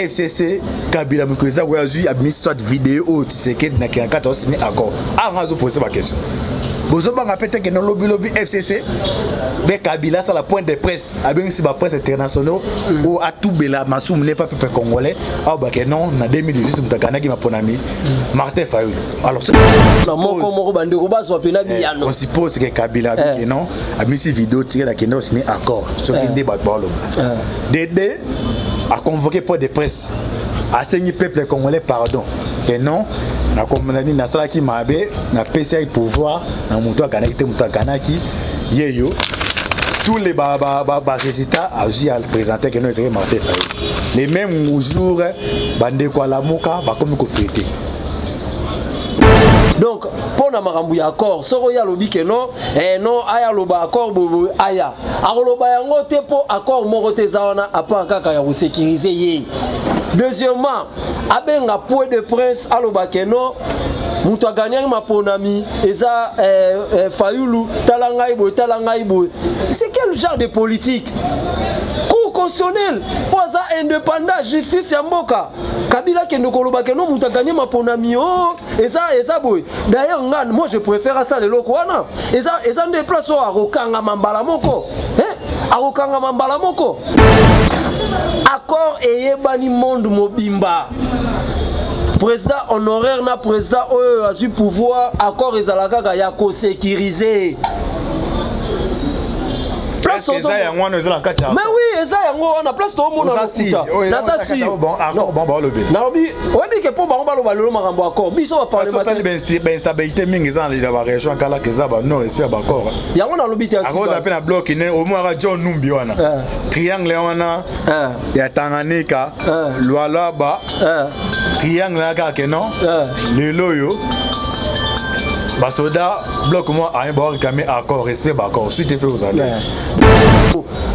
FCC Kabila mokolo eza koya azwi abimisi soit video oyo Tshisekedi na Kingakati aosini accord. Awa nga azopose baquestion, bozobanga mpe te kende lobilobi FCC be Kabila asala point de presse, abengisi bapresse internationaux oyo atubela masumu ne pa peuple congolais awa bake non, na 2018 moto aganaki maponami Martin Fayulu. Alors na moko moko bandeko bazwa mpena biyano. On suppose que Kabila abiki non, abimisi video tikela akende osini accord, soki nde bato baoloba dede aconvoqué point de presse, asengi peuple congolais pardon ke non, nakomonani nasalaki mabe, napesi ye pouvoir na moto aganaki te, moto aganaki ye yo, tous les ba résultats azwi aprésente ke non, ezalaki Martin Fayulu. Le même jour bandeko alamuka bakomi kofêter. Donc mpo na makambo ya accord, soki oyo alobi ke non, non, aya aloba accord boyeboye, aya akoloba yango te, mpo accord moko te eza wana à part kaka ya kosécuriser ye. Deuxièmement, abenga point de presse, aloba ke non, moto agagnaki maponami eza Fayulu, tala ngai boye, tala ngai boye. C'est quel genre de politique? Cour constitutionnelle oyo aza indépendant, justice ya mboka, Kabila akende koloba ke non, moto agagné maponami o eza boye. D'ailleurs nga, moi je préfère asala eloko wana, eza nde place oyo akokangama mbala moko, eh? Akokangama mbala moko. Accord eyebani monde mobimba, président honoraire na président oyo azwi pouvoir, accord ezala kaka ya kosécuriser. Place eza yango wana, eza na kati ya Mais oui, eza yango wana, place toomona. Lokuta, naza sûr. Nalobi, oyebi ke mpo bango baloba lelo makambo accord, biso baparlementaire, bainstabilité mingi eza na barégion kalaka, eza ba non respect ya baaccord. Yango nalobi te. Akoza mpe na bloc ne omonaka John Numbi wana, triangle wana ya Tanganyika, Lualaba, triangle wana kaka ke non, lelo oyo basoda bloc moko aye baréclamer accord, respect baaccord, suite efe ozali.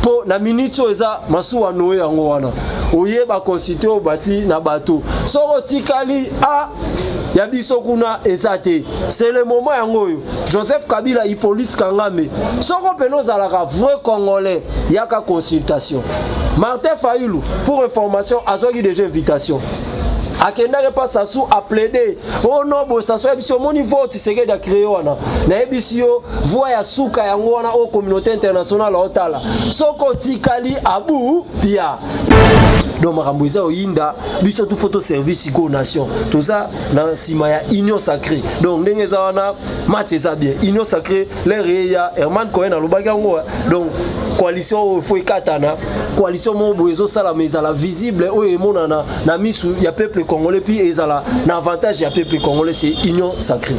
Mpo na minute oyo eza masuwa noye yango wana, oyeba constitue oyo bati na bato, soki otikali a ya biso kuna eza te. C'est le moment yango oyo Joseph Kabila, Hippolyte Kangame, soko mpena ozalaka vrai Congolais, yaka consultation. Martin Fayulu, pour information, azwaki déjà invitation, akendaki mpa Sassou aplaider. Oh non, boye Sassou ayebisi: omoni vote Tshisekedi acréer wana, nayebisi yo, voie ya suka yango wana oyo communauté internationale aotala, soki otikali abu pia. Donc makambo eza oyinda biso tu, faut toservir sikoyo nation. Toza na nsima ya Union sacrée. Donc ndenge eza wana, match eza bien, Union sacrée lere eya. Herman Cohen alobaki yango. Donc coalition oyo faut ekatana, coalition moko boye ezosalama, ezala visible, oyo emonana na misu ya peuple congolais, puis ezala na avantage ya peuple congolais, c'est Union sacrée.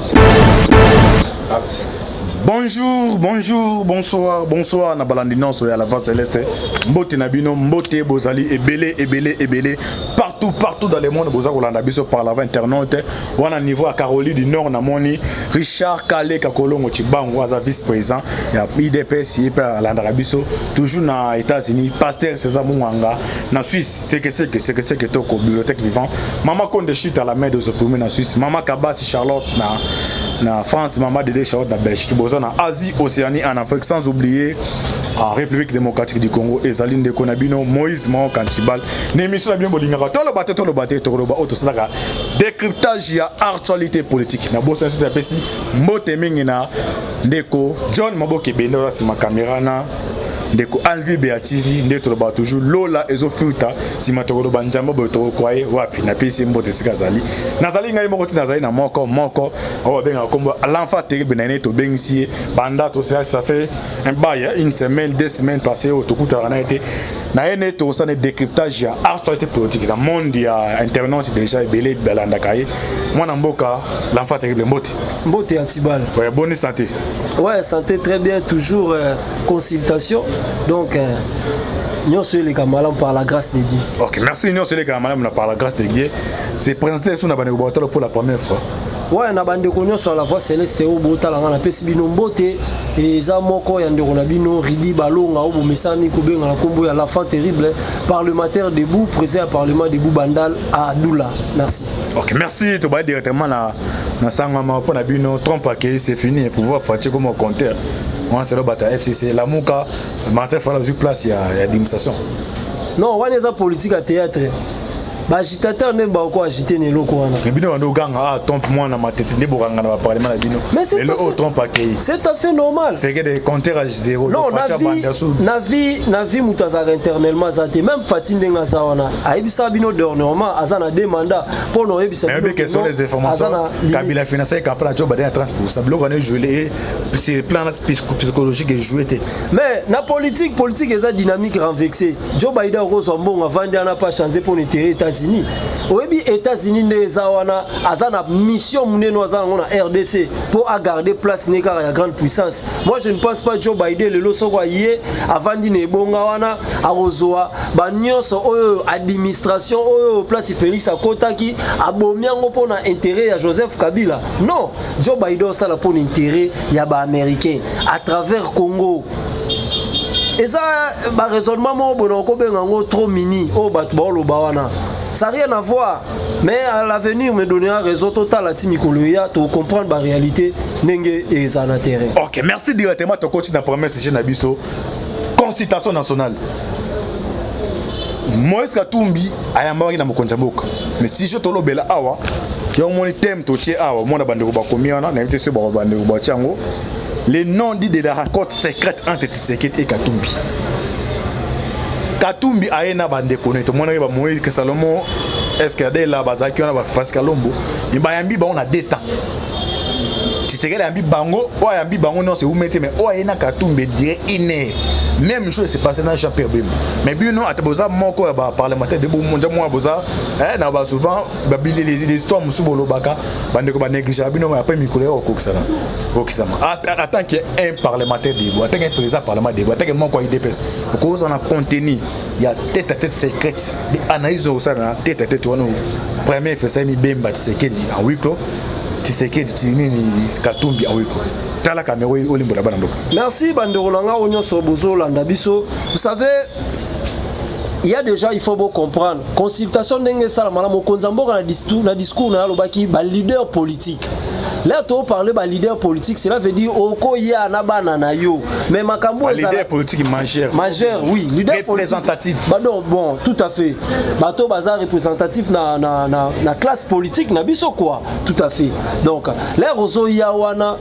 Bonjour, bonjour, bonsoir, bonsoir na balandi nyonso ya La Voix Céleste. Mbote na bino, mbote bozali ebele, ebele, ebele partout, partout dans le monde boza kolanda biso par la voie internaute. Wana niveau ya Caroline du Nord, namoni Richard Kale Kakolongo Chibango, aza vice-président ya UDPS, ye mpe alandaka biso toujours na États-Unis. Pasteur César Mungwanga na Suisse, Seke Seke Seke Seke Toko, bibliothèque vivant. Mama Konde Chute à la main des opprimés na Suisse, Mama Kabasi Charlotte na France, Mama Dédé Charlotte na Belgique, boza na Asie, Océanie, en Afrique, sans oublier en République démocratique du Congo. Ezali ndeko na bino Moïse Mao Kantibal na émission na bino bolingaka, toloba te, toloba te, tokoloba oyo tosalaka décryptage ya actualité politique. Na bosa nyonso, apesi mbote mingi na ndeko John Maboke Bende oyo nsima caméra, na ndeko Alvi Bea TV. Nde toloba toujours, lola ezofuta nsima, tokoloba nzambe boye, tokokwa ye wapi? Napesi ye mbote esika azali. Nazali ngai moko te, nazali na moko moko oyo babengaka kombo l'enfant terrible na ye. Tobengisi ye banda tosala, ça fait un bail, une semaine, 2 semaines passé oyo tokutaka na ye te. Na ye nde tokosala décryptage ya actualité politique na monde ya internet. Déjà ebele balandaka ye. Mwana mboka l'enfant terrible, mbote. Mbote Antibal. Ouais, bonne santé? Ouais, santé très bien, toujours consultation. Donc nyonso eleka malamu par la grâce de Dieu. Ok, merci. Nyonso eleka malamu na par la grâce de Dieu. C'est présenté sur na bandeko baotala pour la première fois. Ouais, na bandeko nyonso ya La Voix Céleste oyo botala nga, napesi bino mbote. Eza moko ya ndeko na bino Ridi Balonga oyo bomesani kobenga na nkombo ya l'enfant terrible, parlementaire debout, président ya Parlement debout Bandal à Dula. Merci. Ok, merci. Tobaye directement na sangama mpo na bino. Trump akei, c'est fini, pouvoir fatie comme compteur wana selo. Bato ya FCC, Lamuka, Martin Fayulu azwi place ya administration. Non, wana eza politique ya théâtre. Baagitateur nde bako agite na eloko wana. Mais bino bando oganga, ah, Trump mwana matete nde bokanga na baparlement na bino. Lelo oyo Trump akei. C'est tout à fait normal. C'est que des compteurs à zéro. Non, na vie, na vie, na vie, moto azalaka éternellement aza te. Même Fati, ndenge aza wana, ayebisaka bino dernièrement, aza na deux mandats mpo na oyebisa. Mais quelles sont les informations? Kabila financé campagne Joe Biden à 30%. Biloko wana ejoué sur plan psychologique, ejoué te. Mais na politique, politique eza dynamique renversée. Joe Biden akozwa mbongo, avandi wana pa change mpo na intérêt États-Unis. Oyebi États-Unis nde eza wana, aza na mission monene aza nango na RDC mpo agarde place ne kaka ya grande puissance. Moi, je ne pense pas Joe Biden lelo, soko aye, avandi na ebonga wana, akozwa banyonso oyo administration oyo place Félix akotaki, abomi yango mpo na intérêt ya Joseph Kabila. Non, Joe Biden osala mpo na intérêt ya baaméricain à travers Congo. Eza baraisonnement moko boye na kobenga yango trop mini oyo bato baoloba wana, ça rien à voir. Mais à l'avenir me donnera raison. Totala ti mikolo eya, tocomprendre baréalité ndenge eza na terrain. Ok, merci. Directement tokoti na premier sujet na biso, consultation nationale. Moïse Katumbi ayambaki na mokonzi ya mboka. Mais si je tolobela awa, yo omoni thème totie awa, omona bandeko bakomi wana, nayebi te soki bandeko batie yango, le non dit de la rencontre secrète entre Tshisekedi et Katumbi. Katumbi aye na bandeko ne, tomonaki ba Moïse Salomo, est ce que Adela bazalaki wana, bafasi Kalombo, me bayambi bango na deux temps. Tshisekedi ayambi bango, oyo ayambi bango nyonso ewumi te, mais oyo aye na Katumbi dirait une heure. Même chose s'est passé na Jean Pierre Bemba. Mais bino ata boza moko ya baparlementaire de bomonja mwa, boza na ba souvent babili les histoires mosusu bolobaka, bandeko banégligea bino. Après mikolo ya kokokisana kokisama, en tant que un parlementaire debout, en tant que président parlement debout, en tant que moko ya UDPS, okozala na contenu ya tête à tête secrète, analyse okosala na tête à tête wana premier esalemi Bemba Tshisekedi en huis clos, Tshisekedi nini Katumbi en huis clos. Tala caméra, olimbola bana mboka. Merci bandeko na nga oyo nyonso bozolanda biso. Vous savez, il y a déjà, il faut beau comprendre consultation ndenge esalama na mokonzi ya mboka. Na discours na ye, alobaki baleader politique. Là toparle baleader politique, cela veut dire okoya na bana na yo, mais makambo leader politique majeur. Majeur, oui, leader représentatif. Bah donc, bon, tout à fait, bato baza représentatif na classe politique na biso quoi, tout à fait. Donc l'air ozoya wana,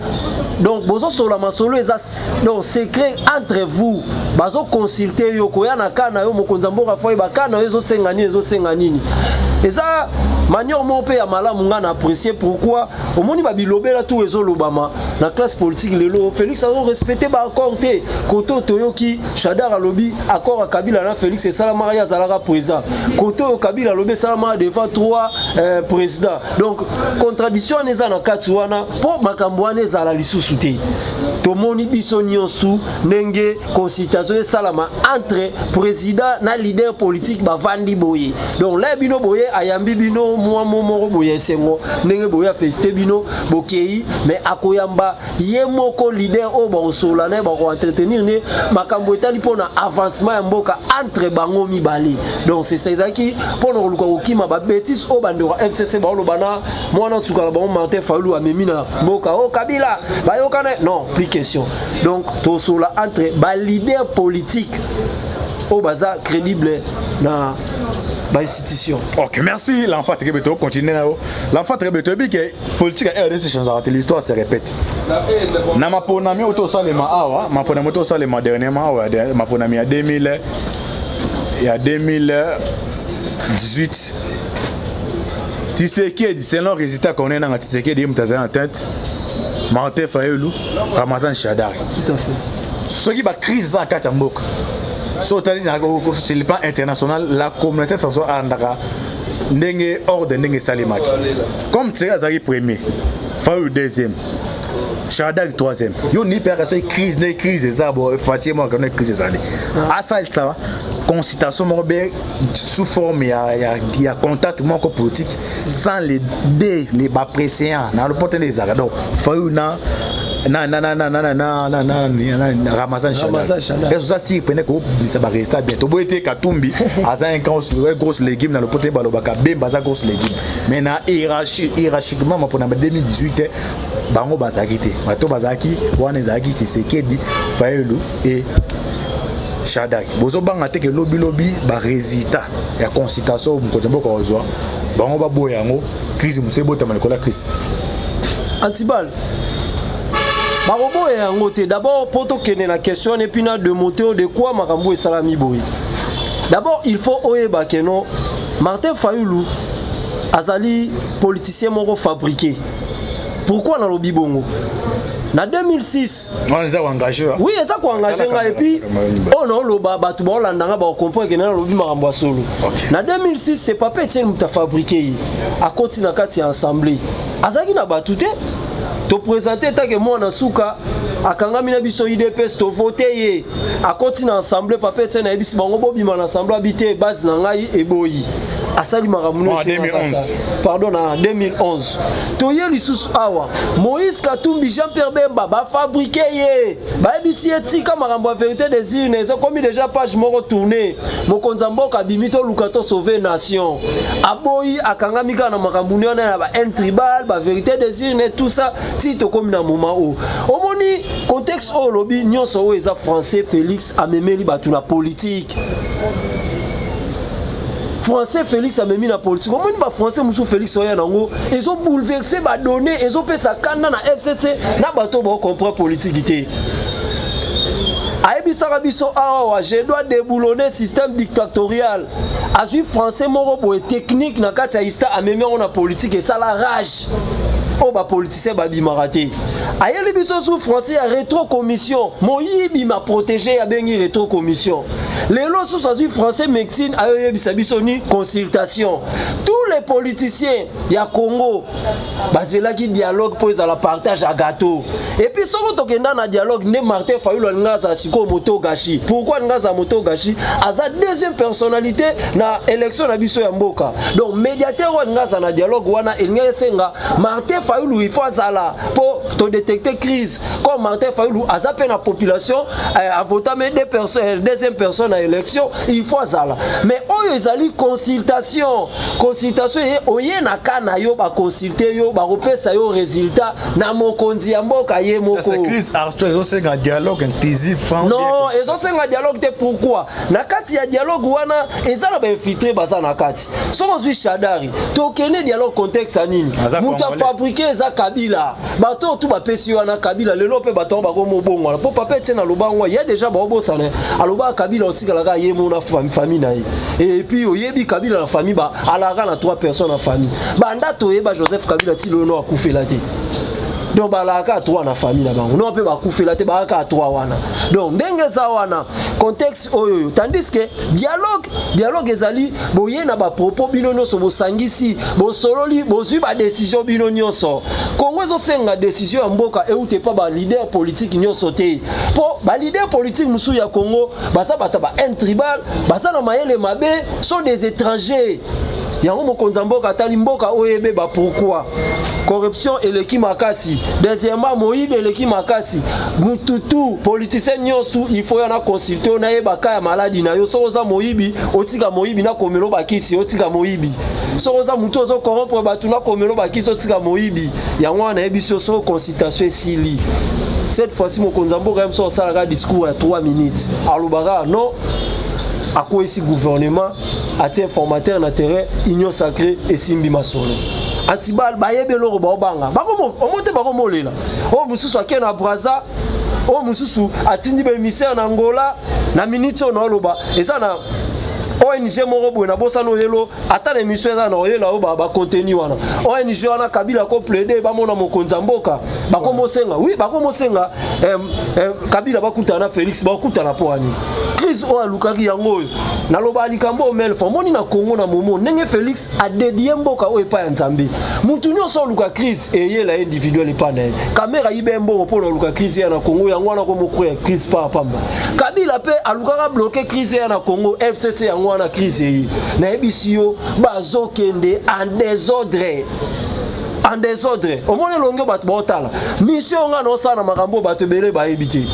donc bozosola masolo eza donc secret entre vous. Bazoconsulte yo, koya na ka na yo, mokonzi ya mboka fo oyeba ka na yo ezosenga nini, ezosenga nini. Eza manière moko mpe ya malamu, nga na apprécier. Pourquoi? Omoni babilobela tu ezolobama na classe politique lelo, Félix azorespecte baaccord te. Kote oyo toyoki Shadary alobi accord ya Kabila na Félix esalamaka, ye azalaka présent. Kote oyo Kabila alobi esalamaka devant trois président. Donc contradiction wana eza na kati wana. Mpo makambo wana ezala lisusu te, tomoni biso nyonso ndenge consultation esalama entre président na leader politique, bavandi boye. Donc la bino boye, ayambi bino mwa mo moko boye, esengo ndenge boye, afélicité bino, bokei. Mais akoyamba ye moko leader oyo bakosola na ye, bakoentretenir ne makambo etali mpona avancement ya mboka entre bango mibale. Donc c'est ça, ezalaki mpona koluka kokima babêtises oyo bandeko ya FCC baoloba na mwana nsuka na bango Martin Fayulu amemi na mboka oyo Kabila bayokana. Non, plus question. Donc tosola entre baleader politique oyo baza crédible na bainstitution. Ok, merci l'enfant Très. Continue na yo, l'enfant Très. Toyebi ke politique ya RDC changera te, l'histoire se répète. Na maponami oyo tosalema awa, maponami oyo tosalema dernièrement awa, maponami ya 2000, ya 2018, Tshisekedi, selon résultat qu'on nanga, Tshisekedi ye moto azali na tête, Martin Fayulu, Ramazan Shadary. Tout à fait. Soki bacrise eza na kati ya mboka, so otali sur le plan international, la communauté internationale alandaka ndenge ordre ndenge esalemaki. Comme Tshisekedi azalaki premier, Fayulu deuxième, Shadary troisième, yo ni mpe aka soki crise nde crise eza bo fatie moko ne crise ezali, asalisa consultation moko be sous forme ya contact moko politique sans les deux, les baprécédents na lopoto nde ezalaka. Donc Fayulu na Ramazan Shadary, oza siri pene kobimisa barésultat bien. Toboyi te Katumbi aza un grand grosse légume na lopoto balobaka, Bemba aza grosse légume, mais na hiérarchie, hiérarchiquement, mpona 2018 bango bazalaki te. Bato bazalaki wana ezalaki Tshisekedi, Fayulu et Shadary, bozobanga te ke lobilobi barésultat ya consultation oyo mokonzi ya mboka kozwa bango, baboya yango, crise mosusu ebotama likolo ya crise? Antibal, bakoboya yango te. D'abord, mpo tokende na question wana, et puis na démonter de quoi makambo esalami boye, d'abord il faut oyeba ke non, Martin Fayulu azali politicien moko fabriqué. Pourquoi nalobi bongo? Na 2006, Wana eza koengage. Oui, eza koengage ngai. Et puis oyo naoloba, bato baolanda nga bakocomprendre ke nalobi makambo ya solo. Na 2006, c'est papa Etienne moto afabriqué ye. Akoti na kati ya assemblée, azalaki na bato te. Toprésente take mwana suka akangami na biso UDPS, tovote ye, akoti na assemblée. Papa Etienne ayebisi bango: "Bobima na assemblée." Abi te, base na ngai eboyi. Asali makambo En 2011. Pardon, na 2011. Toye lisusu awa, Moïse Katumbi, Jean Pierre Bemba bafabriqué ye, bayebisi ye: "Tika makambo ya vérité des urnes, eza komi déjà page moko tourné. Mokonzi ya mboka abimi, toluka tosauve nation." Aboyi, akangami kaka na makambo wana ya ba haine tribal, ba vérité des urnes, tout ça. Ti tokomi na moment oyo omoni contexte oyo olobi nyonso oyo eza français. Félix amemeli bato na politique français. Félix amemi na politique, omoni bafrançais mosusu Félix oya nango ezobouleverse badonnées, ezopesa kanda na FCC na bato bacomprendre politique te. Ayebisaka biso awa: "Je dois déboulonner système dictatorial." Azwi français moko boye technique na kati ya ista, amemi yango na politique, esala rage oyo bapoliticien babimaka te. Ayeli biso su français ya rétro commission, moyibi ma protégé, abengi rétro commission. Lelo susu azwi français médecine, ayoyebisa biso ni consultation. Tous les politiciens ya Congo bazelaki dialogue mpo ezala partage ya gâteau. Et puis soki tokenda na dialogue nde Martin Fayulu alinga azala sikoyo moto gashi. Pourquoi alinga azala moto gashi? Aza deuxième personnalité na élection na biso ya mboka. Donc médiateur oyo alinga azala na dialogue wana, elinga esenga Martin Fayulu, il faut azala mpo todétecte crise. Comme Martin Fayulu aza mpe na population, avota me deux personnes, deuxième personne na élection, il faut azala. Mais oyo ezali consultation, consultation ye oye na ka na yo, baconsulte yo, bakopesa yo résultat na mokonzi ya mboka ye moko. Crise actuelle ezosenga dialogue inclusif franc? Non, ezosenga dialogue te. Pourquoi? Na kati ya dialogue wana eza na bainfiltré baza na kati. Soki ozwi Shadary, tokende dialogue contexte ya nini? Moto afabriqué eza Kabila. Bato oyo tu bapesi wana Kabila, lelo mpe bato yango bakomobongwana, mpo papa Etienne aloba ngo ya déjà, baobosana. Alobaka Kabila otikalaka ye mo na famille na ye. Et puis oyebi Kabila na famille, alaka na trois personnes na famille. Banda toyeba Joseph Kabila ti lelo, akufela te. Donc balaka 3 na famille na bango, non mpe bakufela te, balaka 3 wana. Donc ndenge eza wana, contexte oyo oyo, tandis que dialogue, dialogue ezali boye na bapropos, bino nyonso bosangisi, bosololi, bozwi badécision bino nyonso. Kongo ezosenga décision ya mboka euti epa baleader politique nyonso te, mpo baleader politique mosusu ya Congo baza bato ba haine tribal, baza na mayele mabe, sont des étrangers. Yango mokonzi ya mboka atali mboka oyo ebeba. Pourquoi? Corruption eleki makasi. Deuxièmement, moyibi eleki makasi. Mututu politicien nyonso, il faut ya na consulte oyo, nayebaka ya maladi na yo. Soki oza moyibi, otika moyibi, nakomela bakisi, otika moyibi. Soki oza mutu ozocorrompre bato, nakomela bakisi, otika moyibi. Yango wana nayebi so, soki consultation esili, cette fois-ci mokonzi ya mboka ye moso asalaka discours ya 3 minutes, alobaka non, akweyisi gouvernement, atie informateur na terrain, union sacrée esimbi masolo. Antibal, bayebi eloko baobanga omo te, bakomolela. Oyo mosusu ake na Braza, oyo mosusu atindi baémissaire na Angola. Na minute oyo naoloba, eza na ONG moko boye, nabosana oyelo ata na émission, eza na oyela oyo bacontenu wana. ONG wana, Kabila koplaide, bamona mokonzi ya mboka, bakomosenga, oui, bakomosenga Kabila bakutana na Félix. Bakutana mpo ani crise oyo alukaki yango oyo. Naloba likambo oyo melfa omoni na Congo na momo ndenge Félix adédié mboka oyo epai ya Nzambe. Mutu nyonso oluka crise eyela ye individuel epai na ye. Kamerhe ayibe mbongo mpo na oluka crise ya na Congo, yango wana komokroya crise pamba. Kabila mpe alukaka bloquer crise ya na Congo, FCC, yango wana crise eye. Nayebisi yo, bazokende en désordre, en désordre. Omoni elongi, bato baotala mission nga naosala na makambo oyo bato ebele bayebi te.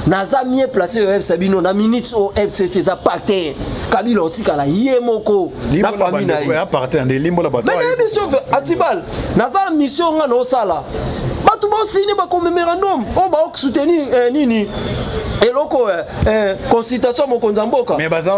Naza mieux placé oyebisa bino na minute oyo FCC eza par terre. Kabila otikala ye moko na famille na ye. Mais nayebi so Antibal, naza na mission nga naosala. Bato bosini bakomémorandum oyo baosoutenir nini eloko consultation ya mokonzi ya mboka. Mais baza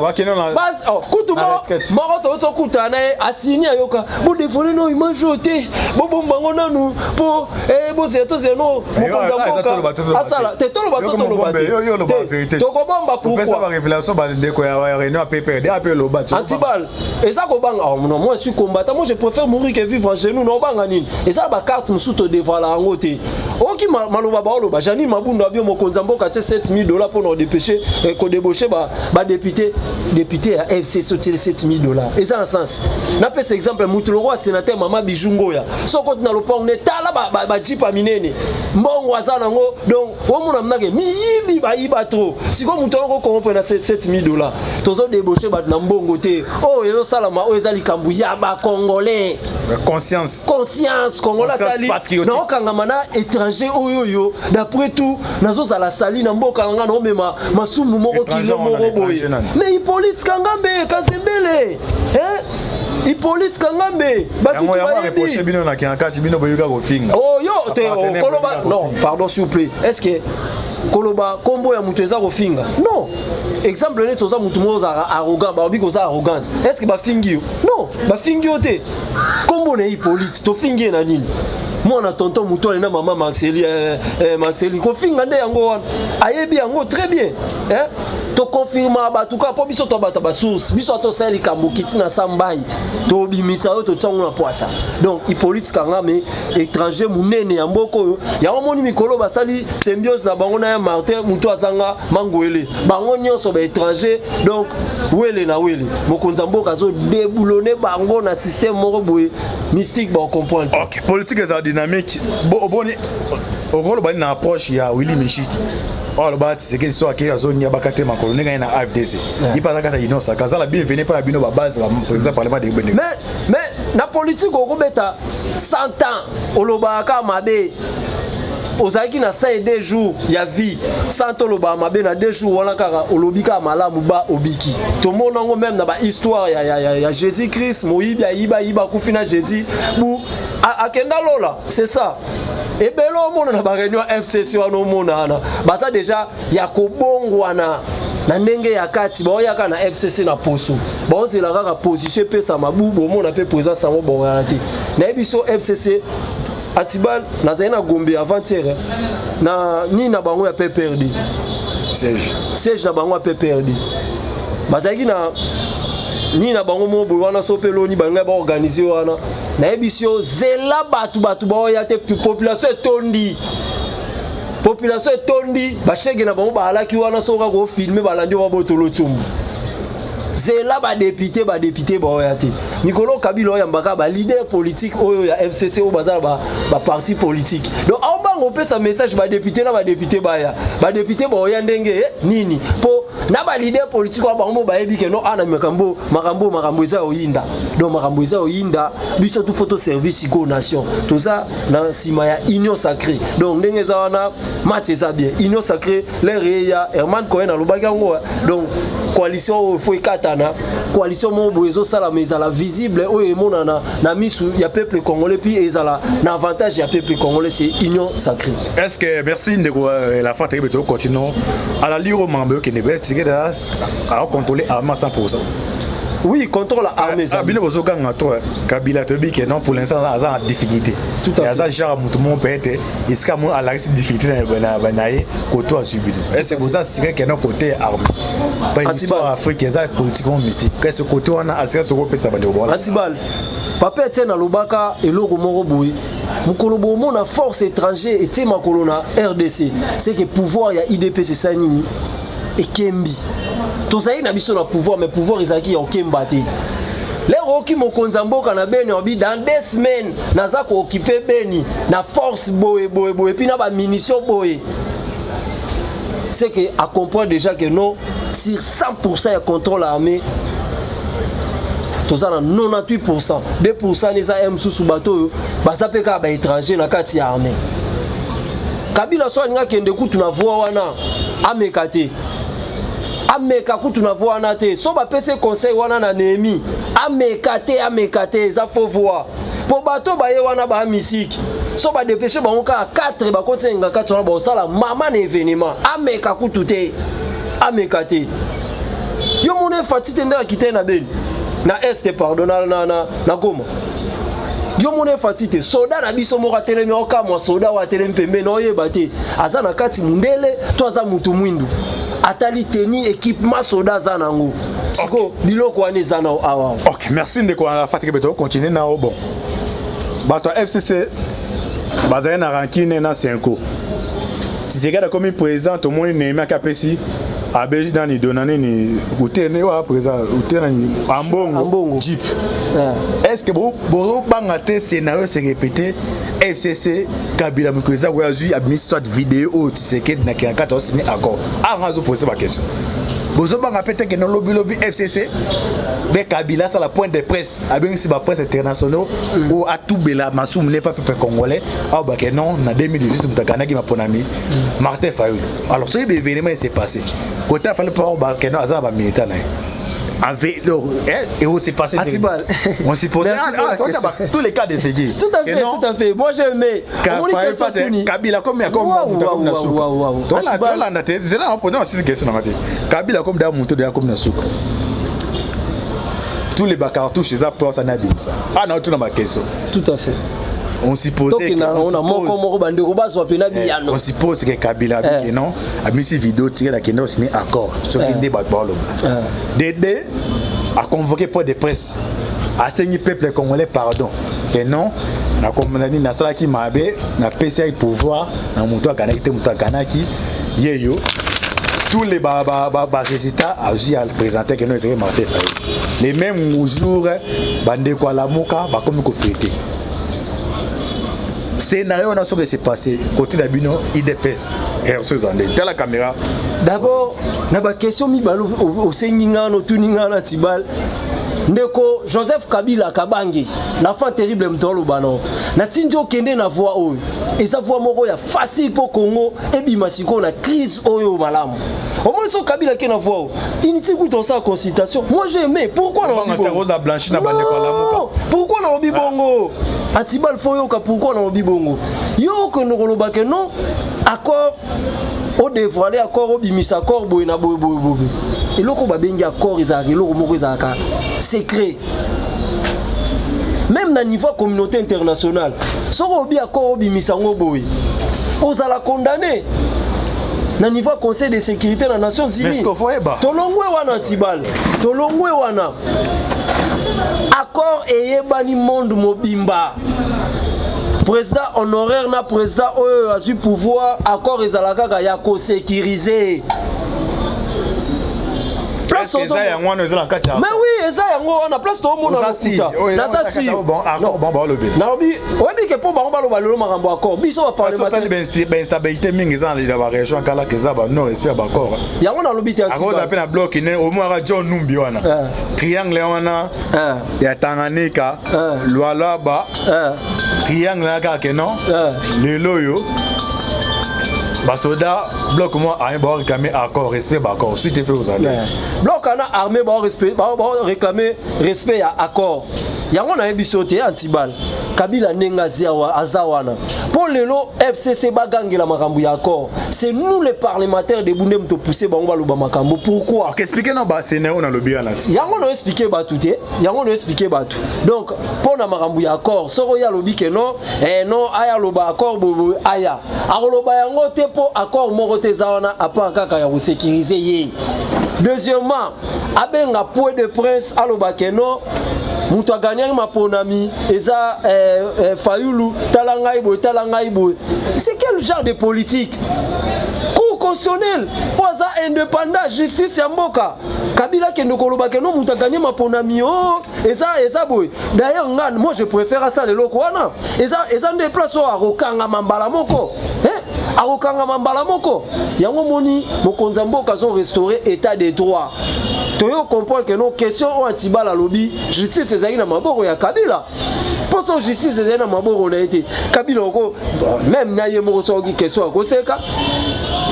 bakende na Bas, oh, kutu na retraite. Moko touti okutana na ye, asini ayoka bodefone no image oyo te, bobomba yango nanu mpo bozela, tozela no mokonzi ya mboka asala te. Toloba to toloba te, tokobomba. Pourquoi? Pourquoi? Barévélation, bandeko ya réunion ya PPRD ape loba. Antibal, eza kobanga? Oh, non, moi je suis combattant, moi je préfère mourir que vivre en genou. Na obanga nini? Eza na bacarte mosusu todévoiler yango te. Oki maloba baoloba Janine Mabundu abio mokonzi ya mboka tie 7000 $ mpona kodépêche kodébauche badéputé, député ya FCC otiele 7000 $, eza na sens? Napesa exemple, mutu lokola sénateur mama Bijou Ngoya, soki oti na lopango ne, tala bajeep ya minene, mbongo aza nango. Donc omona mnake miyibi bayiba trop. Sikoyo moto wana kokomopre na 7000 $, tozodébauche bato na mbongo te. Oyo ezosalama oyo eza likambo ya bacongolais. Conscience. Conscience congolais. Conscience Atali patriotique. Naokangama na étranger oyo oyo d'après tout nazozala sali na mboka na nga, naomema masumu moko Étranger kilo wana, moko boye. étranger nani? Mais Hippolyte Kangambe Kazembele, hein? Hippolyte Kangambe, bato Yango yango bayebi. Areproche bino na kati bino boyoka kofinga. Oh, yo te, oh, Bapartenaire koloba boyoka non kofinga. Pardon, s'il vous plaît, est-ce que koloba kombo ya moto eza kofinga? Non. Exemple neti oza motu moko ozalaka arrogant, balobi koza arrogance, est ce que bafingi yo? Non, bafingi yo te. Kombo na ye Hippolyte, tofingi ye na nini? Mwana tonton motu ale na mama Marceli, Marceli kofinga nde yango wana, ayebi yango très bien, eh? Tokonfirma bato kaka mpo biso to bato basource. Biso atosala likambo kiti na sambai, tobimisa oyo totiango na poisa. Donc Hippolyte Kangame, étranger monene ya mboka oyo. Yango moni mikolo basali symbiose na bango na ya Martin, moto azanga mangwele, bango nyonso baétranger. Donc wele na wele, mokonzi ya mboka azodéboulonner bango na système moko boye mystique, bakocomprendre. Ok, politique eza dynamique. Oboni okoloba nini na approche ya Willy Mishiki oyo aloba Tshisekedi so akei azonia baka te makolo ndenge aye na AFDC, ye mpe aza kati ya union sacrée, aza la bienvenue mpo na bino babase baprésident parlement de bende? Mais na politique okobeta 100 ans, olobaka kaka mabe. Ozalaki na 102 jours ya vie, 100 olobaka mabe na 2 jours wana, kaka olobi kaka malamu ba obiki. Tomona yango même na bahistoire ya Jésus Christ. Moyibi ayiba ayiba, akufi na Jésus bu akenda lola. C'est ça. Ebele omona na baréunion FCC wana, omona wana baza déjà ya kobongwana na ndenge ya kati. Baoyaka na FCC na poso, baozela kaka position epesama bu bomona mpe présence yango bongana te. Nayebi so FCC Atibal, nazali na Gombe avant-hier na nini na bango ya PPRD. Siège. Siège na bango ya PPRD, bazalaki na nini na bango moko boye wana. So mpe loni balingai baorganiser wana, nayebisi yo, zela bato, bato baoya te. Population etondi, population etondi. Bashege na bango baalaki wana, so kaka ofilmer, balandi oyo babotolo tiombo. Zela badéputé, badéputé baoya te. Mikolo Kabila oyambaka baleader politique oyo ya FCC oyo baza na baparti politique. Donc aobanga opesa message badéputé na badéputé baya, badéputé baoya ndenge nini? Mpo na baleader politique oyo bango mo bayebi ke no ana makambo, makambo, makambo eza oyinda. Donc makambo eza oyinda. Biso tu faut toservir sikoyo nation. Toza na nsima ya union sacrée. Donc ndenge eza wana, match eza bien. Union sacrée lere eya, Herman Cohen alobaki yango. Donc coalition oyo faut ekatana. Coalition moko boye ezosalama, ezala visible, oyo emonana na misu ya peuple congolais, puis ezala na avantage ya peuple congolais, c'est union sacrée. Est ce que, merci ndeko, la fin terrible, tocontinue à la lire makambo okende be Tshisekedi acontrôler armée à 100? Oui, contrôle armée. Ah, bino bozoganga to Kabila, toyebi ke non, pour l'instant aza na difficulté. Tout à fait. Aza genre motu moko peut être esika mo alakisi difficulté na ye koto azwi bino. Est ce que boza assuré ke non, côté armée, pa histoire Afrique eza politiquement mystique, est ce côté wana asika soko opesa bandeko bona? Antibal, papa Etienne alobaka eloko moko boye: mokolo bomona force étranger etie makolo na RDC, c'est que pouvoir ya UDPS esali nini? Ekembi. Tozali na biso na pouvoir, mais pouvoir ezalaki ya okemba te. Lero oki mokonzi ya mboka na Beni obi dans 2 semaines naza kooccuper Beni na force boye boye boye, puis na bamunition boye, c'est que à comprendre déjà que non, sur 100% ya contrôle armée, toza na 98%. 2% eza mosusu bato oyo baza mpe kaka baétranger na kati ya armée. Kabila so alingi akende kutu na voie wana, ameka te, ameka kutu na voie wana te. So bapesi conseil wana na Néhémie, ameka te, ameka te, eza faux voie, mpo bato baye wana baya misiki. So badépêche bango kaka 4, bakoti enga 4 wana, baosala mama na événement. Ameka kutu te, ameka te. Yo mona efati te, nde akite na Beni, na Est, pardon, na Goma. Yo mona efati te, soda na biso moko atelemi, okamwa soda oyo atelemi pembeni, oyeba te aza na kati mundele to aza mutu mwindu. Atali teni, équipement soda aza nango. Siko biloko wana eza na awa. Ok, merci ndeko Arafat Beto. Continue na bon, bato ya FCC bazali na rancune na Cenco. Tshisekedi akomi président, tomoni Néhémie aki apesi abe nani dona nini ute ne oyo président ute nani Ambongo. Ambongo. Jeep. Est ce que bozobanga te scénario se répété, FCC, Kabila mokolo eza koya, azwi abimisi soit vidéo oyo Tshisekedi na kaka kati aosini accord anga, azopose baquestion? Bozobanga mpe te ke nolobilobi FCC mpe Kabila asala point de presse, abengisi bapresse internationaux oyo atubela masumu ne pa peuple congolais awa, bake non, na 2018 moto aganaki maponami Martin Fayulu? Alors soki baévénement ese passé côté afali mpo bake non, aza na bamilitaire na ye donc, eh, et où s'est passé? Atibal. On s'est posé. Merci Ah, pour ah, la toi, question. tous les cas de figure. Tout à fait, tout à fait. Moi j'ai aimé. Omoni question tuni. Kabila comme ya comme Waouh, waouh, waouh, waouh. Atibal. Tolanda te, c'est là on pose aussi question na te. Kabila comme da moto de comme na suka. Tous les bacartouches eza pour ça na bimisa. Ah na tout na ma question. Tout à fait. On suppose Tokenda nango na moko moko, bandeko bazwa mpena biyano. On suppose que Kabila que non, amisi vidéo tiré la kendo signé accord. Soki nde bato baloba. Dede a convoqué point de presse, asengi peuple congolais pardon que non, nakomonani nasalaki mabe, napesi yaki pouvoir na moto aganaki te, moto aganaki ye yo. Tous les ba résultats azwi ya présenter que non, ezalaki Martin Fayulu. Les mêmes jours, bandeko alamuka bakomi kofêter. Scénario wana soki s'est passé côté na bino UDPS, réaction eza ndenge? Tala caméra. D'abord, na baquestion mibale osengi nga wana, otuni nga na Tibal. Ndeko Joseph Kabila Kabange, l'enfant terrible, moto aloba no natindi okende na voie oyo eza voie moko ya facile mpo Congo ebima sikoyo na crise oyo malamu. Omoni so Kabila ke na voie oyo, inutile kuta osala consultation. Moi j'ai aimé. Pourquoi nalobi Obanga te bongo? Rosa Blanchi na bandeko ya Lamuka. Non, pourquoi nalobi bongo? Antibal, fo yoka pourquoi nalobi bongo. Yo okende koloba ke non, accord odévoile, accord obimisa, accord boye na boye boye boye. Eloko babengi accord ezalaka eloko moko ezalaka secret, même na niveau ya communauté internationale. Soki obi accord obimisa yango boye, ozala condamné na niveau ya Conseil de sécurité na Nations Mais Unies. ce qu'il faut yeba. Tolongwe wana, Tibal, tolongwe wana. Accord eyebani monde mobimba, président honoraire na président oyo azwi pouvoir, accord ezala kaka ya kosécuriser. Place Est-ce que eza yango wana eza na kati ya Mais oui, eza yango wana. Place toomona Oza si, lokuta. oyo eza Naza na kati sûr. ya bon, accord, bon, balobela. Nalobi, oyebi ke mpo bango baloba lelo makambo accord, biso baparlementaire Bainstabilité mingi eza na barégion kalaka, eza ba non respect ya baaccord. Yango nalobi te. Akoza mpe na bloc ne omonaka John Numbi wana, triangle wana ya Tanganyika, Lualaba, triangle wana kaka ke non, lelo oyo basoda bloc mo armé baoréclame accord, respect baaccord, suite efe ozali. Bloc wana armé baoréclame respect ya accord. Yango nayebi so te. Antibal, Kabila ndenge aza wana mpo lelo FCC bagangela makambo ya accord, c'est nous les parlementaires debout nde moto pousse bango baloba makambo. Pourquoi? Ok, explique na bascénario nalobi wana. Yango na explique bato te, yango na explique bato. Donc mpo na makambo ya accord, soki oyo alobi ke non, non, aya aloba accord boye, aya akoloba yango te, mpo accord moko te eza wana à part kaka ya kosécuriser ye. Deuxièmement, abenga point de presse, aloba ke non, moto agagnaki maponami eza Fayulu, tala ngai boye, tala ngai boye. C'est quel genre de politique? Cour constitutionnelle oyo aza indépendant, justice ya mboka, Kabila akende koloba ke no, moto aganye maponami o eza boye. D'ailleurs nga, moi je préfère asala eloko wana eza nde place oyo akokangama mbala moko, eh? Akokangama mbala moko. Yango moni mokonzi ya mboka azo restaurer état de droit. Toyo comprendre ke no, question oyo Antibala alobi, justice ezalaki na maboko ya Kabila. Mpo so justice ezali na maboko na ye te, Kabila oko même na ye moko soki question akoseka.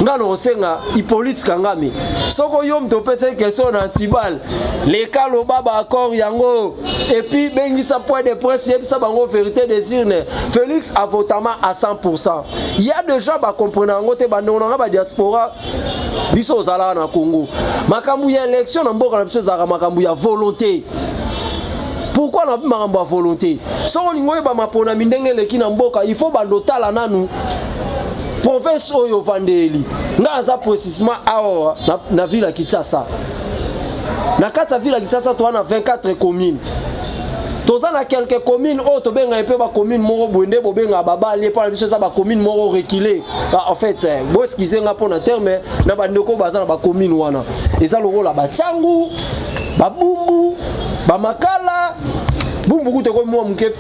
Nga na kosenga Hippolyte Kangame, soko yo moto opesaki question na antibal, leka loba baaccord yango et puis bengisa point de presse, yebisa bango vérité des urnes. Félix avotama à 100. Il y a des gens bacomprendre yango te. Bandeko na nga badiaspora, biso ozalaka na Congo, makambo ya élection na mboka na biso ezalaka makambo ya volonté. Pourquoi na makambo ya volonté? Soki olingi oyeba maponami ndenge eleki na mboka, il faut bando otala nanu province oyo ovandeli. Nga aza précisement awa na ville ya Kinshasa. Na kati ya ville ya Kinshasa, toza na 24 commune. Toza na quelques communes oyo tobengaka mpe bacommune moko boye nde bobengaka babali. Epa na biso eza bacommune moko reculé. En fait, boexcuser nga mpo na terme na bandeko baza na bacommune wana. Eza lokola baTshangu, baBumbu, baMakala. Bumbu kuta ekomi mwa moke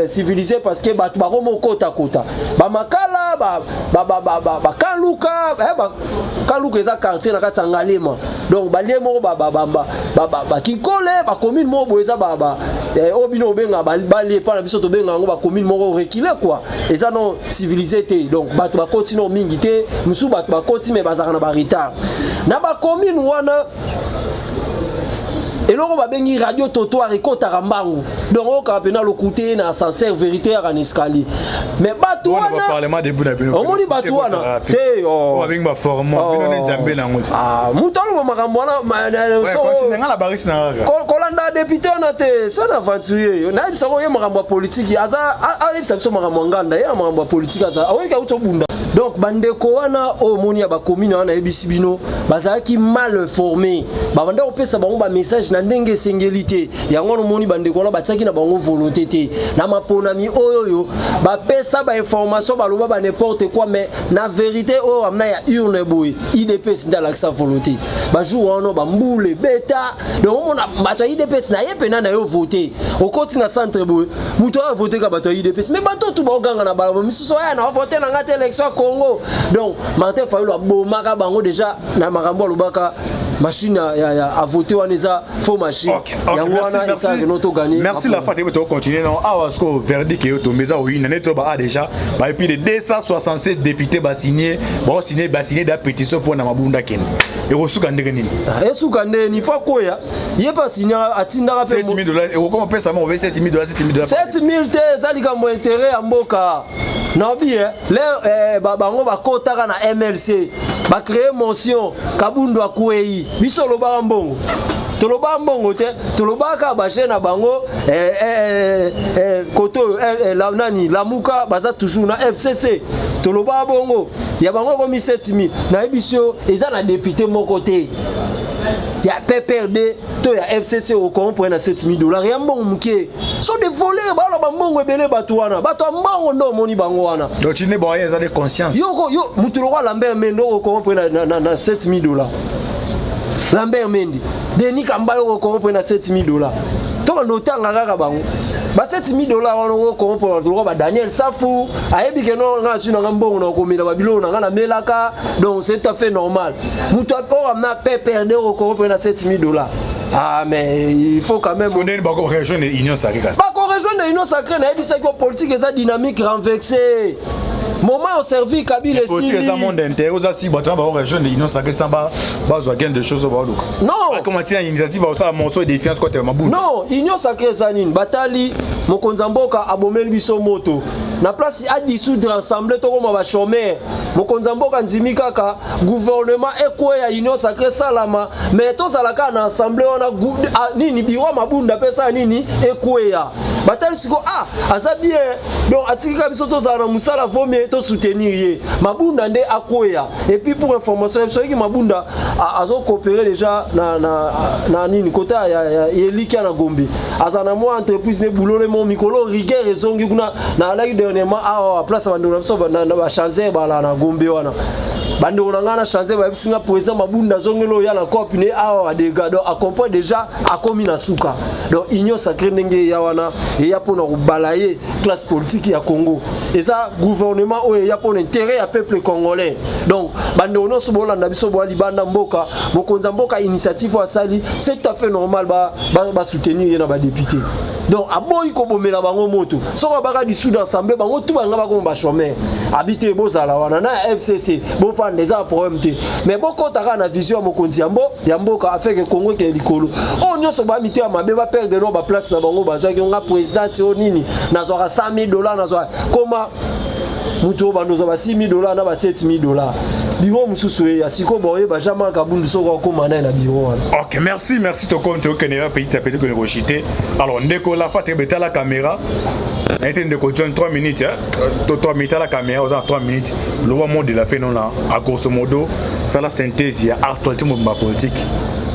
civilisé parce que bato bakoma okotakota. BaMakala, baKaluka. Kaluka eza quartier na kati ya Ngaliema. Donc balie moko baKinkole, bacommune moko boye eza oyo bino obengaka balie, epa na biso tobengaka yango bacommune moko reculé quoi. Eza non civilisé te, donc bato bakoti no mingi te. Mosusu bato bakoti, me bazalaka na baretard na bacommune wana. Eloko babengi radio trottoir ekɔtaka mbangu, donc okaka mpena lokute na ascenseur, vérité yaka na escalier. Mais bato wana, omoni bato wana te. Babengi baformant bino nde Nzambe nango. Moto aloba makambo wana, kolanda député wana te, so na aventurier. Nayebisako ye makambo ya politiki, aza ayebisa biso makambo ya nganda. Ye na makambo ya politiki aza aoyeki auti obunda. Donc bandeko wana oyo omoni ya bacommune wana, nayebisi bino, bazalaki mal informé. Babanda kopesa bango bamessage na ndenge esengeli te. Yango wana omoni bandeko wana batiaki na bango volonté te na maponami oyo. Oyo bapesa bainformation, baloba ba n'importe quoi, mais na vérité oyo amna ya urne boye, UDPS nde alakisa volonté. Bajour wana bambula ebeta, donc omona bato ya UDPS na ye mpena na yo vote. Okoti na centre boye, moto oyo avote ka bato ya UDPS, mais bato tu baoganga na balabo misusu aya na vote na nga te, élection ya Congo. Donc Martin Fayulu abomaka bango déjà na makambo alobaka machine ya à voter wana eza faux machine. Yango wana esalaka no togagner. Merci la fois te. Tocontinue non awa siko verdict eyo tombe eza oyina nde to ba déjà ba plus de 267 députés basigné, baosigné, basigné da pétition mpona Mabunda kende. Ekosuka ndenge nini? Esuka ndeni fo akoya ye mpe asinya, atindaka mpe 7000 dollars ekokoma pesa mo 7000 dollars, 7000 dollars. 7000 te, eza likambo intérêt ya mboka. Naobi le bango bakotaka na MLC, bacréer motion, Kabundu akwei. Biso olobaka mbongo, tolobaka mbongo te, tolobaka baje na bango. Kote oyo nani, Lamuka baza toujours na FCC. Tolobaka bongo ya bango ekomi 7000. Nayebi so eza na député moko te ya PPRD to ya FCC okorrompre na 7000 dollars ya mbongo moke. So de voler, baloba mbongo ebele. Bato wana, bato ya mbongo nde omoni bango wana. Donc tine boye eza de conscience. Yo, yo mutu lokwa Lambert Mende okorrompre na 7000 dollars? Lambert Mende, Denis Kambayi okorrompre na 7000 dollars? To bando otanga kaka bango ba 7000 dollars wana, okorrompre bato lokwa ba Daniel Safu. Ayebi ke no nga azwi nanga mbongo na komela babiloko na nga namelaka, donc c'est tout à fait normal. Mutu oyo amna PPRD okorrompre na 7000 dollars? Ah, mais il faut quand même. Ndeni bako rejoindre Union sacrée kasi? Bako rejoindre Union sacrée. Nayebisaki yo, politique eza dynamique renversée. Moment oservi Kabila. Politique eza monde intérieur. Oza si bato wana bako rejoindre Union sacrée sans bazwa gain de choses baoluka? Non. Comme tina initiative basala motion de défiance contre Mabunda. Non, Union sacrée eza nini? Batali mokonzi ya mboka abomeli biso moto na place, adissoudre ensemble, tokoma bachômeur. Mokonzi ya mboka ndimi kaka gouvernement ekweya, Union sacrée salama, mais tozala kaka na ensemble wana. Nini, biro Mabunda mpe esala nini, ekweya. Batali siko, ah, aza bien, donc atiki kaka biso tozala na mosala, vomie tosoutenir ye, Mabunda nde akweya. Et puis pour information, soki Mabunda azocoopérer déjà na nini, kota ya Elikia na Gombe, aza na mwa entreprise nebulole mo mikolo rigueur ezongi kuna. Naalaki dernièrement awa place ya bandeko na biso na bachanzer bala na Gombe wana. Bandeko na ngai na chanzer bayebisi nga président Mabunda azongeli oya na cope ne awa adega. Donc acomprend déjà, akomi na suka. Donc Union sacrée ndenge eya wana, eya mpona kobala ye classe politique ya Congo. Eza gouvernement oyo eya mpona intérêt ya peuple congolais. Donc bandeko nyonso bolanda biso, boya libanda mboka, mokonzi ya mboka initiative. Initiative oyo asali, c'est tout à fait normal basoutenir ye na badéputé. Donc aboyi kobomela bango moto. Soki abaka dissoudre assemblée, bango tu banga bakoma bachômeur. Abi te, bozala wana na ya FCC, bofanda, eza na problème te, mais bokɔta kaka na vision ya mokonzi ya mboka afin que Congo ekende likolo. Oyo nyonso bamitema mabe, baperdre no baplace na bango bazwaki. Nga président oyo nini, nazwaka 100 000 $, nazwaka koma moto oyo bando ozwa ba 6 000 $ na ba 7 000 $. Biro mosusu eya sikoyo, boyeba Jean-Marc Kabundu soki akóma naye na biro wana. Ok, merci, merci. Tokomi, tokende petit à petit konekoshite. Alors ndeko Lafa te, betala caméra na ye te. Ndeko John, 3 minutes, hein? To 3 minutes, ala caméra, oza na 3 minutes. Loba mot de la fin nona, a grosso modo sala synthèse ya actualité mobimba politique.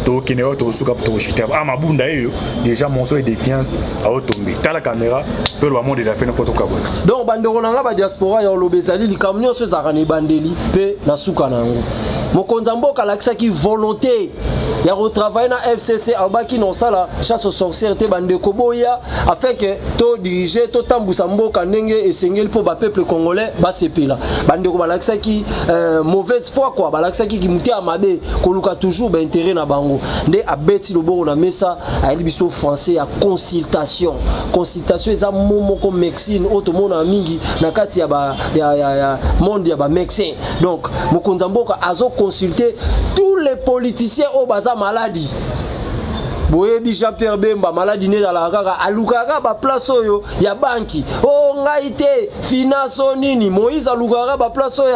Tokende oyo tosuka, tokoshite ah Mabunda eyo déjà monceau de défiance aotombe. Tala caméra mpe loba mot de la fin po tokabona. Donc bandeko na nga badiaspora, ya oloba ezali likambo nyonso ezalaka na ebandeli mpe na suka na yango. Mokonzi ya mboka alakisaki volonté ya kotravailler na FCC. Alobaki na osala chasse aux sorcières te. Bandeko boya afin que todirige, totambusa mboka ndenge esengeli mpo bapeuple congolais basepela. Bandeko balakisaki mauvaise foi quoi, balakisaki mote ya mabe, koluka toujours baintérêt na bango. Nde abeti loboko na mesa, ayeli biso français ya consultation. Consultation eza mo moko médecine oyo tomona mingi na kati ya, ba, ya, ya, ya monde ya bamédecin. Donc mokonzi ya mboka azoconsulte tous les politiciens oyo baza maladi. Boyebi Jean-Pierre Bemba, maladi ne ezalaka kaka alukaka baplace oyo ya banki o ngai te, finance o nini. Moïse alukaka baplace oyo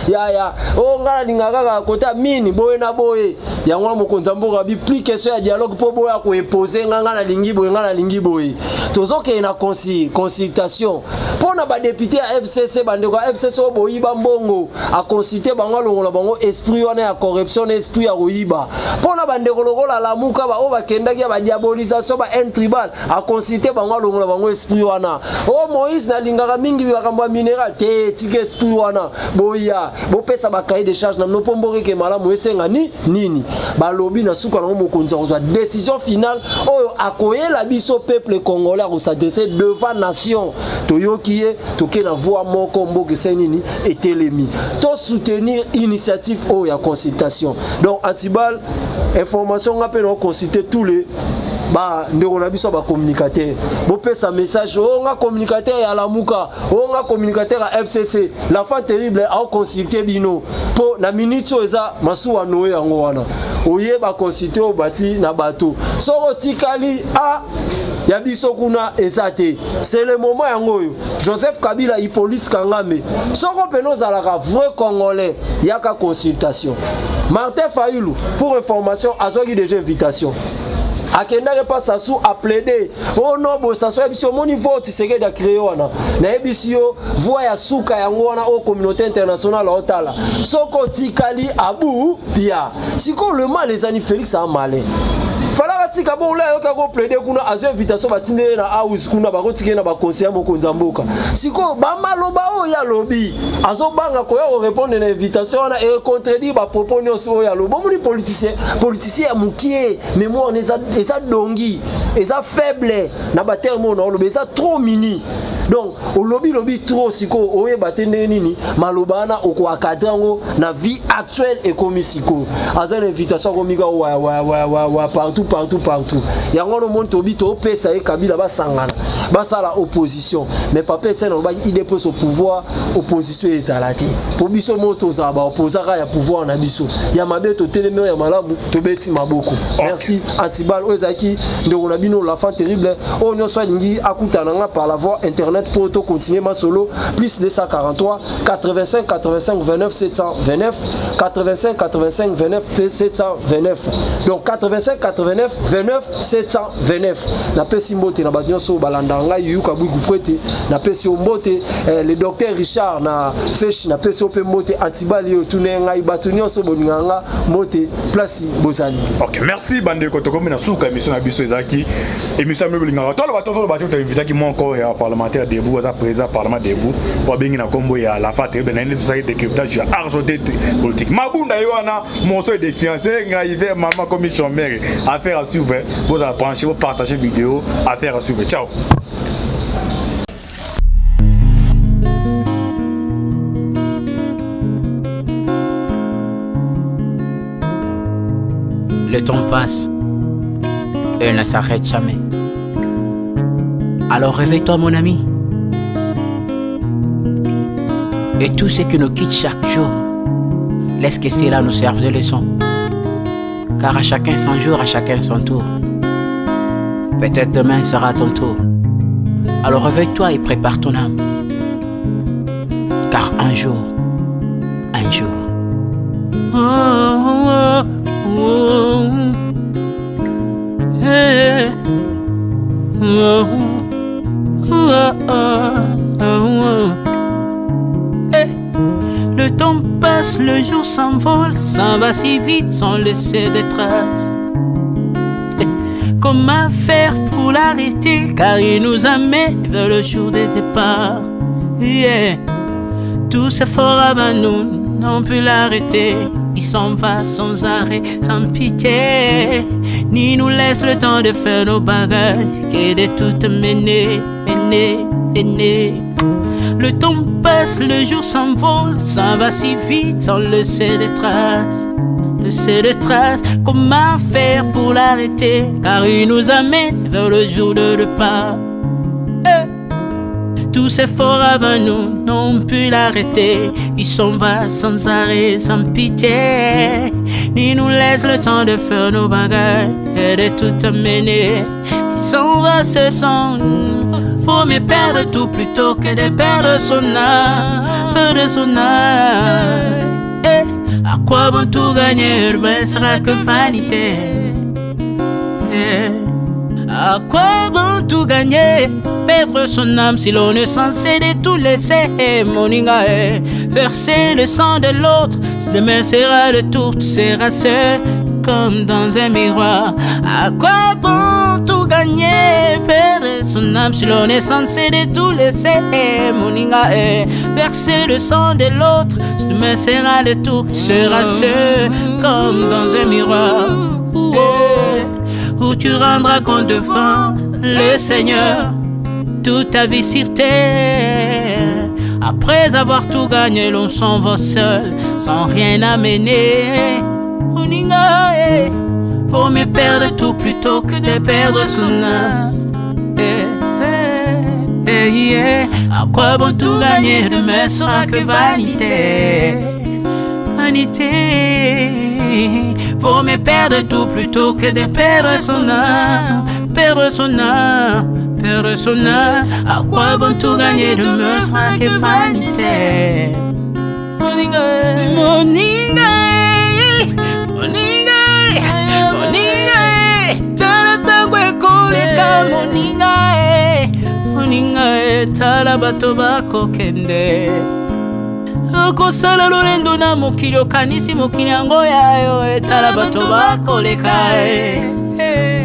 ya o ngai nalingaka kaka kota mini boye na boye. Yango wana mokonzi ya mboka bi plus question ya dialogue mpo boya koimpose nga, ngai nalingi boye, ngai nalingi boye. Tozokende na consultation mpo na badéputé ya FCC. Bandeko ya FCC oyo boyiba mbongo, aconsulte bango, alongola bango esprit wana ya corruption na esprit ya koyiba. Mpo na bandeko lokola Lamuka, oyo bakendaki ya badiabolisation, ba haine tribal, aconsulte bango, alongola bango esprit wana. O Moïse, nalingaka mingi makambo ya mineral te, tika esprit wana. Boya bopesa bacahier de charge na bino mpo mboka eke malamu. Esenga ni nini balobi na suka nango, mokonzi akozwa décision finale oyo akoyela biso peuple congolais, akos'adresse devant nation. Toyoki ye, toke na voix moko. Mboka esali nini? Etelemi. Tosoutenir initiative oyo ya consultation. Donc antibal information, nga mpe na consulter tous les bandeko na biso ya bacommunicateur, bopesa message oyo: nga communicateur ya Lamuka, oyo nga communicateur ya FCC, l'enfant terrible aoconsulte bino mpo na minute oyo eza masuwa Noe yango wana. Oyeba consulte oyo bati na bato, soki otikali a ya biso kuna eza te. C'est le moment yango oyo. Joseph Kabila, Hippolyte Kangame, soko mpena ozalaka vrai congolais, yaka consultation. Martin Fayulu, pour information, azwaki déjà invitation, akendaki mpa Sassou, aplaide o no boye. Sassou ayebisi: omoni vote Tshisekedi acréé wana, nayebisi yo, voie ya suka yango wana oyo communauté internationale aotala. Soki otikali abu pia. Sikoyo le mal ezani, Félix amale falaka tika bongo. Ayoka koplaide kuna, azwi invitation, batindeli na house kuna, bakotikeli na baconseiller mokonzi ya mboka. Sikoyo bamaloba oyo alobi, azobanga koya korépondre na invitation wana, econtredire bapropos nyonso oyo alobi. Omoni politicien, politicien ya mokie, mémoire wana eza dongi, eza faible na baterme oyo na oloba, eza trop mini. Donc olobi lobi trop, sikoyo oyeba te ndenge nini maloba wana okoencadre yango na vie actuelle. Ekomi sikoyo aza na invitation, akomi ka waya partout, partout, partout. Yango wana omoni tobi topesa ye Kabila, basangana, basala opposition. Mais papa Etienne alobaki UDPS au pouvoir, opposition ezala te, mpo biso mo tozala baopposaka ya pouvoir na biso. Ya mabe totelemi, oyo ya malamu tobeti maboko. Merci. Antibal oyo ezalaki ndeko na bino l'enfant terrible. Oyo nyonso alingi akutana nga par la voie internet mpo tocontinue masolo: plus 243 85 85 29 729, 85 85 29 mpe 729. Donc 85 89 29 729. Napesi mbote na bato nyonso oyo balandaka ngai. Yuyuka Bwiku Prete, napesi yo mbote. Le docteur Richard na Feshi, napesi yo mpe mbote. Antibali oyo tuna ngai, bato nyonso bolingaka nga, mbote place bozali. Ok, merci bandeko. Tokomi na suka émission na biso. Ezalaki émission ya bolingaka toloba, toloba te. Toinvitaki moko ya parlementaire debout, aza président parlement debout, po abengi na nkombo ya l'enfant terrible. Na ye tosalaki décryptage ya argenté politique. Mabunda ye wana, monceau de défiance ngai ve mama komi chômeur. Affaire à suivre. Bozala branché, bopartage vidéo. Affaire à suivre, ciao. Le temps passe et ne s'arrête jamais. Alors réveille-toi mon ami. Et tout ce qui nous quitte chaque jour, laisse que cela nous serve de leçon. Car à chacun son jour, à chacun son tour. Peut-être demain sera ton tour. Alors réveille-toi et prépare ton âme. Car un jour, un jour. Oh, oh, oh, eh, oh, oh, oh, oh. Eh, Le temps passe, le jour s'envole, s'en va si vite sans laisser de traces. Eh, Comment faire pour l'arrêter Car il nous amène vers le jour des départs. Yeah. Tous ces forts avant nous n'ont pu l'arrêter. Il s'en va sans arrêt, sans pitié. Ni nous laisse le temps de faire nos bagages, que de tout mener, mener, mener. Le temps passe, le jour s'envole, s'en va si vite sans laisser de traces. Laisser de traces, comment faire pour l'arrêter Car il nous amène vers le jour de départ. Eh. Tous ces forts avant nous n'ont pu l'arrêter. Il s'en va sans arrêt, sans pitié. Ni nous laisse le temps de faire nos bagages et de tout amener. Il s'en va seul sans. Faut mieux perdre tout plutôt que de perdre son âme. Perdre son âme. Eh, à quoi bon tout gagner, ne sera que vanité. Eh. À quoi bon tout gagner Perdre son âme si l'on est censé de tout laisser Moninga, eh. Verser le sang de l'autre Demain sera le tour, tu seras seul comme dans un miroir. À quoi bon tout gagner Perdre son âme si l'on est censé de tout laisser Moninga, eh. Verser le sang de l'autre Demain sera le tour, tu seras seul comme dans un miroir. Eh où tu rendras compte devant le Seigneur toute ta vie sur terre. Après avoir tout gagné, l'on s'en va seul, sans rien amener. Moninga, eh, Vaut mieux perdre tout plutôt que de perdre son âme. Eh, eh, eh, yeah. À quoi bon tout gagner, demain sera que vanité. Vanité. Vaut mieux perdre tout plutôt que de perdre son âme. Perdre son âme, perdre son âme. À quoi bon tout gagner, demain sera que vanité. Moninga, moninga, moninga, moninga, tala tango ekoleka moninga, moninga, tala bato bakokende. Okosala lolendo na mokili okanisi mokili yango ya yo etala bato bakoleka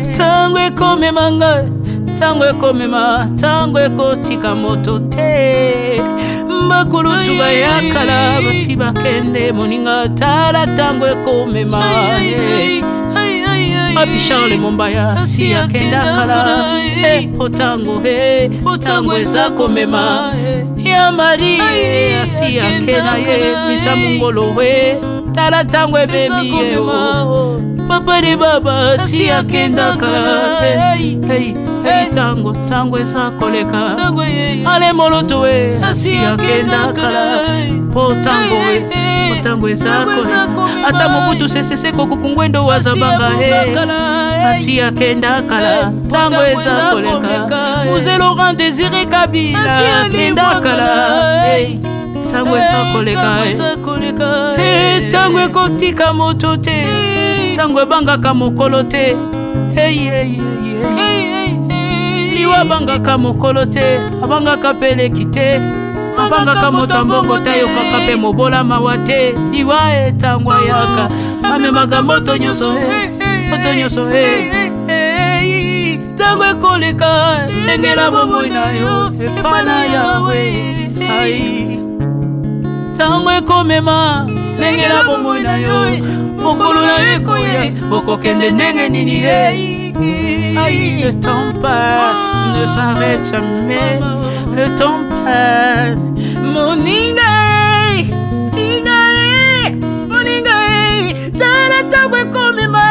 ntango ekomema ngai ntango ekomema ntango ekotika moto te bakulutu bayakala basi bakende moninga tala ntango ekomema Papi Charles Mombaya si akenda kala po tango tango eza komema ya Marie asi akenda ye misa mongolo we tala tango ebebi ye o papa de baba si akenda kala tango tango eza koleka ale moloto we asi akenda kala po tango we po tango eza koleka ata mobutu seseseko kukungwendo wazabanga he asi akenda kala tango eza koleka Mzee Laurent Désiré Kabila akenda kala tango eza koleka tango ekotika moto te tango ebangaka mokolo te liwa abangaka mokolo te abangaka peleki te abangaka moto ya mbongo te ayokaka mpe mobola mawa te liwa etango ayaka amemaka moto nyonso moto nyonso ntango ekoleka lengela bomoi na yo epa na yawe ai ntango ekomema lengela bomoi na yo mokolo na yo ekoya okokende ndenge nini ye Aïe, le temps passe, ne s'arrête jamais. Le temps passe. Moninga, ninga, moninga, tala tango ekomema,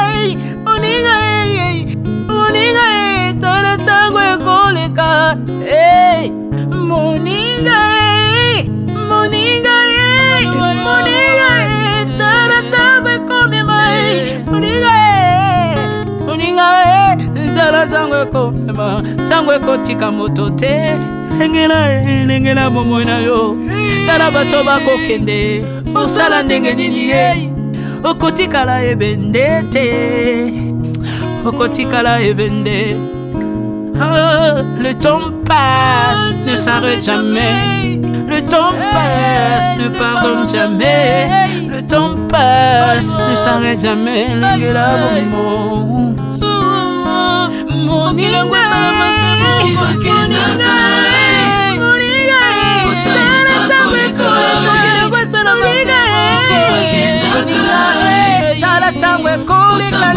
Ntango ekomema, ntango ekotika moto te. Lengela, lengela bomoi na yo. Tala bato bakokende, osala ndenge nini ye? Okotikala ebende te, okotikala ebende. Oh, le temps passe, ne s'arrête jamais. Le temps passe, ne pardonne jamais. Le temps passe, ne s'arrête jamais. Lengela bomoi. Moninga, tala ntango ekoleka.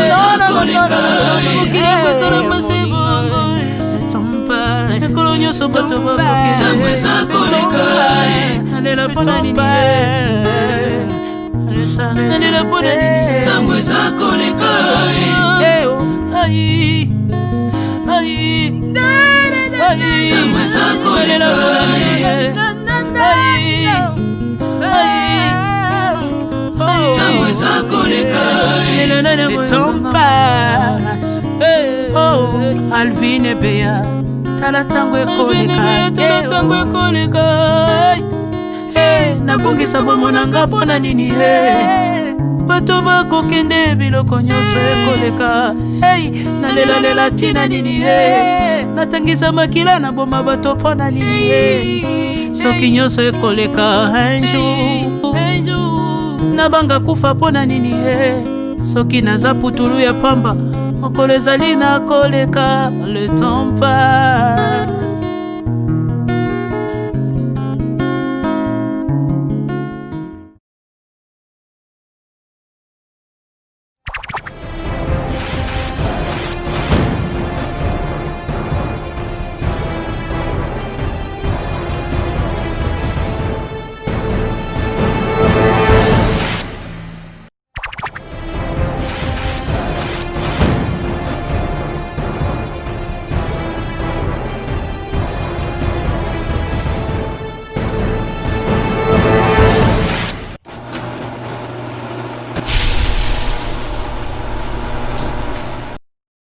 Mikolo nyonso bato bakokenalela mpona nini? Nalela mpona nini? Ntango eza koleka. Ntango eza koleka. Ntango eza koleka. Le temps passe. Oh, Alvin Ebeya, tala ntango ekoleka, tala ntango ekoleka. Nabongisa bomoi na nga mpo na nini? Bato bakokende, biloko nyonso ekoleka. Hey, nalelalela ntina nini? Natangisa makila, naboma bato mpo na nini? Soki nyonso ekoleka un jour, nabanga kufa mpo na nini? Soki naza putulu ya pamba, mokolo ezali nakoleka. Le temps passe.